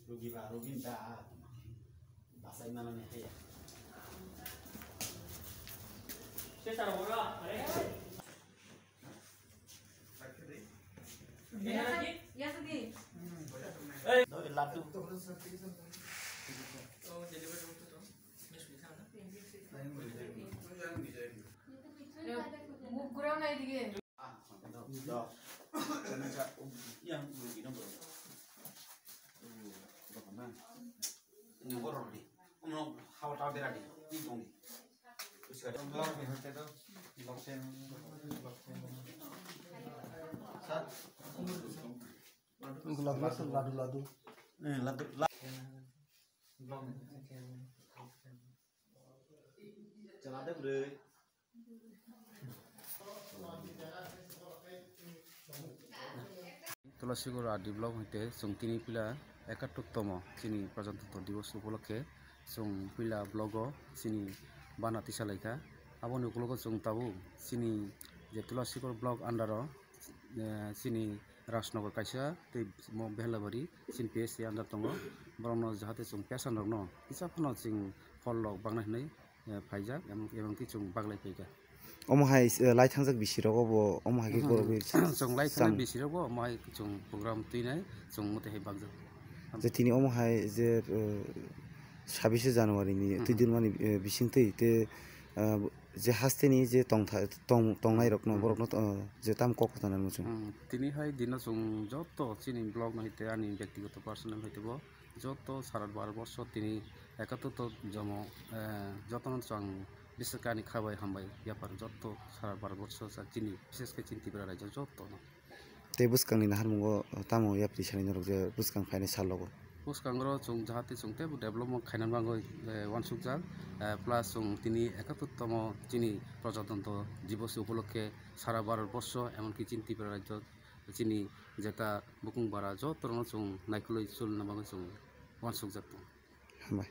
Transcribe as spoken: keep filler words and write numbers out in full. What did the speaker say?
Rugi ba, rugi da. Basai mana ni haya. Laddu. Laddu, laddu, laddu. Tulasikor R D block hoite chwng tini puila ekattortomo chini Prajatantra Divos upolokhe chwng puila blogo chini bana tisa laikha. Aboni ukulogo chwng tabuk chini je Tulasikor block under o, eh, chini Rajnagar kaisa tei mo Behlabari chini P S C under tongo. Borokno jahate chwng patient rokno kisa phano chwng hor rok bangnai hinwi eh, phaijak, em-, emon khe chwng baglai phaikha. Omo hai, eh, lai thangjak bisi rogo bo, omo hai khe borok bai chwng lai thangjak bisi rogo, omo hai chwng program twinai, chwng mote hai bagjak. Je tini omo hai je, eh, sabise January ni twi dwlmani, eh, bising twi te, eh, je haste ni je tongtha-, tong-, tongnai rokno, borokno, eh, je tam kok kwthang nang muchung. Hmm, tini hai dino chwng joto chini block no hai te ani byaktigoto personal hai te bo joto sara Bharat borsho tini ekattorto jomo, eh, jotono chwng biswkani khabai hambai yapar joto sara Bharat borsho sa chini, bishesh khe chini Tripura rajyo jotono. Tei bwskangni naharmungo tamo yapri sani norok je bwskang phainai salogo? Bwskango chwng jahate chwng teibo development khaina bagwi, eh, uansukjak, eh, plus chwng tini ekattortomo chini Prajatantra Divos upolokhe sara Bharat borsho emonki chini Tripura rajyo chini jeta bukung bara jotorokno chwng naikolwi chulna bagwi chwng uansukjak tongo.